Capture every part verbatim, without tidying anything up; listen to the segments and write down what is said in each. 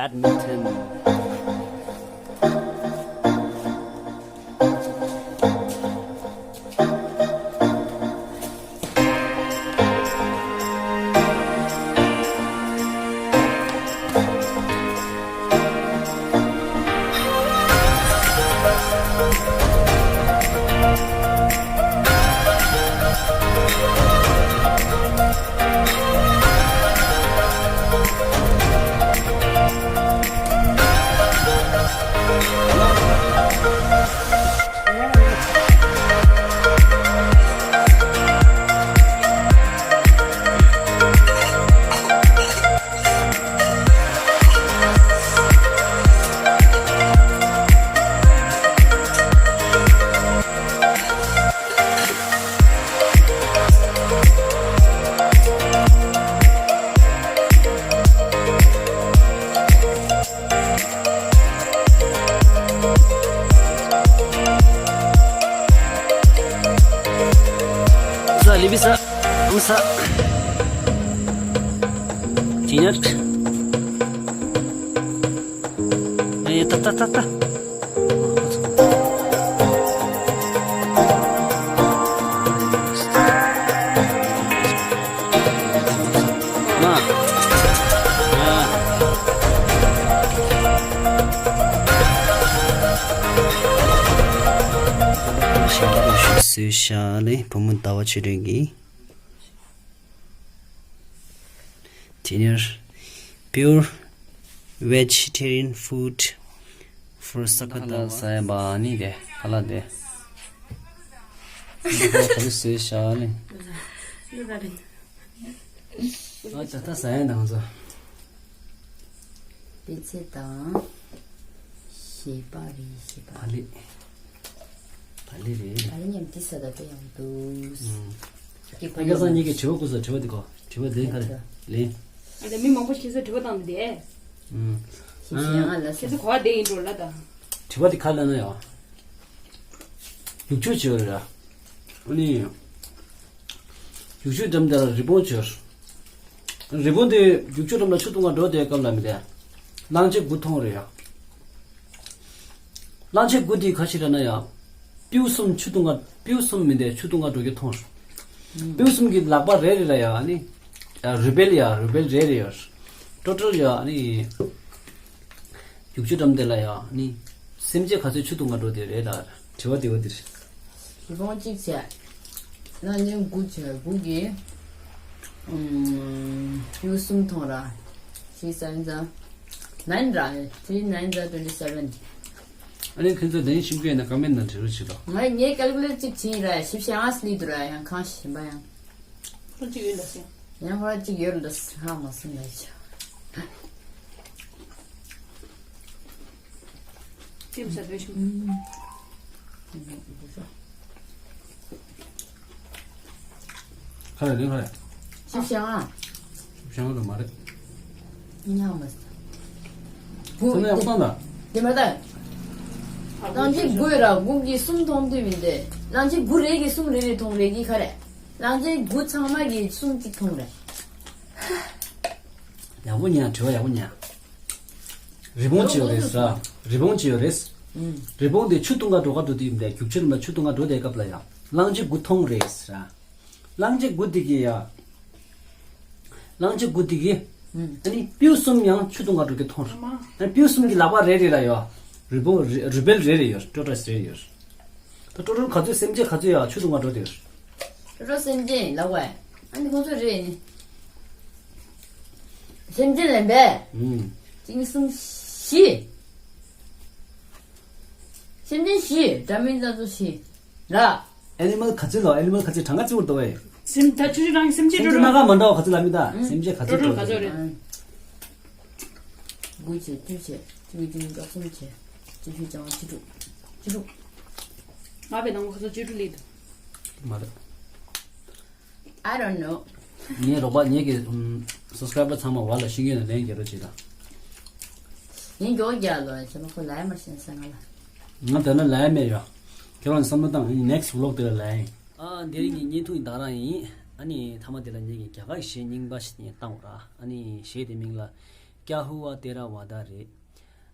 Badminton. ས་ལི་བི་ས་ཨམ་ས་ཅི་ཉག་ཨེ་ཏ་ཏ་ཏ་ཏ། བཟོས་ཤག་ལེ། བུ་མོ་ཟླ་བ་ཆོས་སྒྲོན་གྱིས། Dinner, pure vegetarian food for Sakata. ཁ་ལག་ཟ་ཡ་བ་ནི་དེ་ཁ་ལག་དེ། འདི་ག་ཚོད་བཟོས་ཤག་ལེ། ཨ་ད་ད་ཟ་ཡ་ནང་ཚོ། པད་ཚལ་དང་། ཞལ་པར་རེད། ཞལ་པར། བག་ལེབ། བག་ལེབ་རེད། བག་ལེབ་མཉམ་དུ་ཟ་ད་དེ་ཡང་འདུག་ཨུམ། ཁྱེད་ཁོ་རང་ཚོ་གཉིས་ཀྱིས་དྲི་བ་བཀོད་སོང་། དྲི་བ་དེ་གོ། དྲི་བ་དེ་ག་རེ། ལན། ཨ་ད་མི་མང་པོ་ཁྱེད་ཚོས་དྲི་བ་བཏང་མི་དེ། ཨུམ། ཞིག་ཞིག་ཡང་ལ་ཁྱེད་ཚོ་གོ་བ་དེ་ཡིན་འགྲོ་ལ་ད། དྲི་བ་དེ་ག་ལ་ན་ཡང་། རྒྱུག་ཆུ་བྱོས་ར། ཨ་ནི། རྒྱུག་ཆུ་འགྲམ་དེར་རི་བོང་བྱོས། རི་བོང་དེ་རྒྱུག་ཆུ་འགྲམ་ལ་ཆུ་འཐུང་ག་འགྲོ་དེ་སྐབས་ལ་མི་དེ། གླང་ཆེན་དགུ་མཐོང་རེད་ཡ། གླང་ཆེན་དགུ་དེ་ག་ཞིག་རེད་ན་ཡ། སྤྲེའུ་གསུམ་ཆུ་འཐུང་ག་སྤྲེའུ་གསུམ་མི་དེ་ཆུ་འཐུང་ག་འགྲོ་གི་མཐོང་། སྤྲེའུ་གསུམ་གྱི་ལག་པ་རེ་རེ་ལ་ཡ་ཨ་ནི། རུས་སྦལ་ཡ་རུས་སྦལ་རེ་རེ་ཡོད། ཀྲོ་ཀྲོ་ཡ་ཨ་ནི། རྒྱུག་ཆུ་འགྲམ་དེ་ལ་ཡང་ནི། སེམས་ཅན་ག་ཚོད་ཆུ་འཐུང་ག་འགྲོ་དེ་རེད་ལ། དྲི་བ་དེ་བ་དེ་རེད། རི་བོང་གཅིག་བྱས། གླང་ཆེན་དགུ་བྱས་དགུ་གི། ཨུམ། སྤྲེའུ་གསུམ་མཐོང་ར། Three sevens are nine ར། Three nines are twenty seven། ཨ་ནི་ཁྱེད་ཚོ་དེ་ནི་ཤིང་ཀུན་ན་ཀ་མེན་ན་དྲི་རུ་བྱེད་དོ། ང་ངས་ཀལ་ཀུ་ལེ་ཊར་གཅིག་བྱིན་ར་ཞིབ་ཞིབ་ཨང་སླེབས་འདུག་ར་ཡང་གང་ཞིམ་པ་ཡང་། ཁོ་གཅིག་ཡོད་ལ་སེ། ཡང་ཁོ་གཅིག་ཡོད་ལ་སེ་ཧ་མ་སེ་ལ་ཆ། ཁྲིམས་ས་བེད་ཤུ། ཁ་རེ་ལེན་ཁ་རེ། ཤིབ་ཤང་ཨ། ཤང་ལ་མ་རེད། ཉག་མ་སེ། ཁོ་ན་ཡག་སང་ད། དེ་མ་ད། གླང་ཆེན་དགུ་ཡོད་ར་དགུ་གི་གསུམ་མཐོང་དུས་མིན་ཏེ། གླང་ཆེན་དགུ་རེ་གི་གསུམ་རེ་རེ་མཐོང་རེ་གི་ཁ་རེ། གླང་ཆེན་དགུ་ཚང་མ་གི་གསུམ་གཅིག་མཐོང་རེད། ཡག་པོ་ཉན། དྲི་བ་ཡག་པོ་ཉན། རི་བོང་ཅི་ཡོད་རེད་ཟེར། རི་བོང་ཅི་ཡོད་རེད། ཨུམ། རི་བོང་དེ་ཆུ་འཐུང་ག་འགྲོ་ག་འགྲོ་དུས་ཡིན་པས་རྒྱུག་ཆུ་ལ་ཆུ་འཐུང་ག་འགྲོ་དེ་སྐབས་ལ་ཡང་གླང་ཆེན་དགུ་མཐོང་རེད་ཟེར། གླང་ཆེན་དགུ་དེ་གི་ཡ། གླང་ཆེན་དགུ་དེ་གི། ཨུམ། ཨ་ནི་སྤྲེའུ་གསུམ་ཡང་ཆུ་འཐུང་ག་འགྲོ་གི་མཐོང་རེད། ཨ་ནི་སྤྲེའུ་གསུམ་གི་ལག་པ་རེ་རེ་ལ་ཡ། རི་བོང་རི་རུས་སྦལ་རེ་རེ་ཡོད། ཀྲོ་ཀྲོ་རེ་རེ་ཡོད། ད་ཀྲོ་ཀྲོ་ག་ཚོད་སེམས་ཅན་ག་ཚོད་ཡ་ཆུ་འཐུང་ག་འགྲོ་དེ་ཡོད། ཀྲོ་ཀྲོ་སེམས་ཅན་ལབ་བས། ཨ་ནི་ཁོང་ཚོ་རེད་ནི། སེམས་ཅན་ལབ་པས། ཨུམ། གཅིག་གཉིས་གསུམ་བཞི། སེམས་ཅན་བཞི། འདྲ་མིན་རྩ་ཚོ་བཞི། ར། ཨེ་ནི་མལ་ག་ཚོད་ལ། ཨེ་ནི་མལ་ག་ཚོད་གྲངས་ཀ་གཅིག་པོར་འདུག་བས། སེམས་ད་ཆུ་ཆུ་རང་སེམས་ཅན་སེམས་ཀྲོ་ཅན་སྣ་ཁ་མ་འདྲ་བ་ག་ཚོད་ལབ་མི་ད། ཨུམ། སེམས་ཅན་ག་ཚོད་ཀྲོ་ཀྲོ་ག་ཚོད་རེད། ཨུམ། དགུ་བྱས་བཅུ་བྱས་བཅུ་གཉིས་བཅུ་གསུམ་བྱས་བཅུ་བཞི་བཅུ་ལྔ་བཅུ་དྲུག་བཅུ་དྲུག་ང་བའི་ནང་ཁོ་ཚོ་བཅུ་དྲུག་ལི་འདུག་མ་རེད། I don't know. ངའི་རོགས་པ་ངེད་ཀྱི་སབ་སི་ཀ་རའི་བར་ཚང་མ་བར་ལ་ཤེས་ཀྱི་ཡོད་ན་ལན་རྒྱག་རོགས་བྱེད་དང་། ངས་མགྱོགས་རྒྱག་ལོ་ཁྱེད་མ་ཁོ་ལ་ཡ་མ་ཤེས་ས་ང་ལ། ང་དེ་ན་ལ་ཡ་མེད་ཡོད། ཁྱེད་རང་བསམ་བློ་བཏང་ངས་next vlog དེ་ལ་ལ་ཡ་ཡིན། ཨ་འདི་རིང་གི་བརྙན་ཐུང་ཡིན་དང་རང་ཡིན། ཨ་ནི་མཐའ་མ་དེ་ལ་ངེད་ཀྱི་རྒྱ་གར་གཞས་རྙིང་པ་ཞིག་ནས་བཏང་བ་ར། ཨ་ནི་གཞས་དེ་མིང་ལ། क्या हुआ तेरा वादा རེད།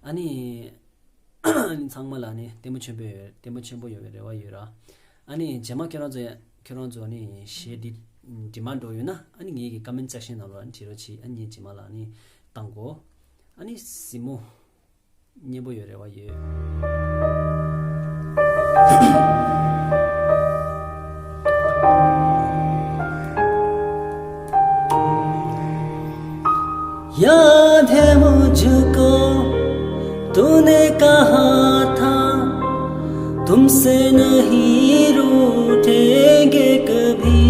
ཨ་ནི་ཨ་ནི་ཚང་མ་ལ་ནི་ལྟད་མོ་ཆེན་པོ་ཡོད། ལྟད་མོ་ཆེན་པོ་ཡོད་པའི་རེ་བ་ཡོད་ར། ཨ་ནི་རྗེས་མ་ཁྱོད་རང་ཚོ་ཡ་ཁྱོད་རང་ཚོ་ཨ་ནི་གཞས་འདི་ཌི་མན་འགྲོ་ཡོད་ན་ཨ་ནི་ངེད་ཀྱི་ཀོ་མེན་སེག་ཤན་ནང་ལ་ཨ་ནི་བྲིས་རོགས་གྱིས། ཨ་ནི་ངས་རྗེས་མ་ལ་ཨ་ནི་བཏང་གོ། ཨ་ནི་གཟིགས་མོ་སྙན་པོ་ཡོད་རེ་བ་ཡོད། याद है मुझको, तूने कहा था, तुमसे नहीं रूठेंगे कभी।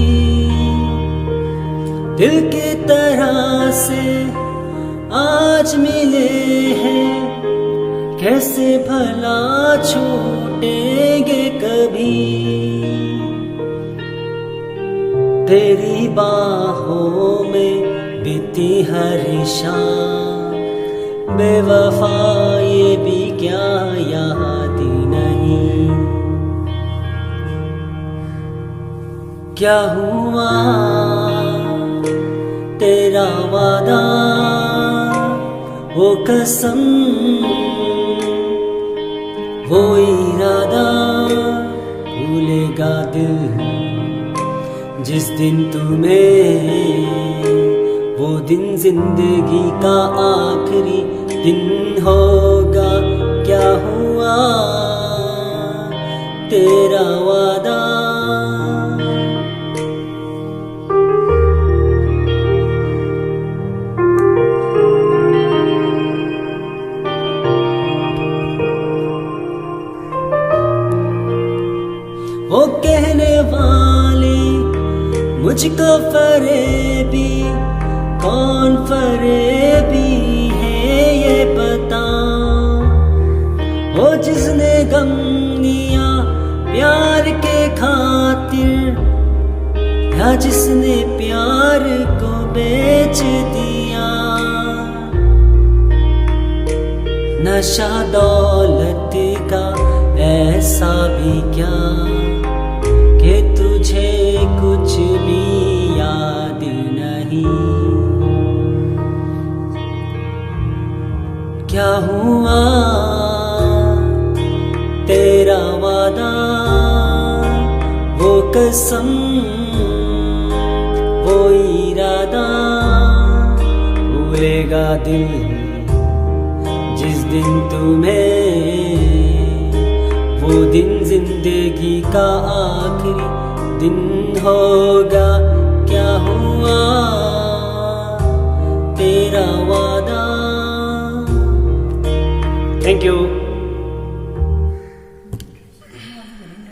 दिल की तरह से आज मिले हैं, कैसे भला छूटेंगे कभी। तेरी बाहों में बीती हर शाम, बेवफा ये भी क्या याद नहीं। क्या हुआ तेरा वादा, वो कसम, वो इरादा, भूलेगा दिल जिस दिन तुम्हें, वो दिन जिंदगी का आखिरी दिन होगा। क्या हुआ तेरा वादा। वो कहने वाली मुझको फरेबी, कौन फरेबी है ये बता। वो जिसने गम दिया प्यार के खातिर, या जिसने प्यार को बेच दिया। नशा दौलत का ऐसा भी क्या, कि तुझे कुछ भी याद नहीं। क्या हुआ तेरा वादा, वो कसम, वो इरादा, भूलेगा दिल जिस दिन तुम्हें, वो दिन जिंदगी का आखिरी दिन होगा। क्या हुआ तेरा वादा। Thank you.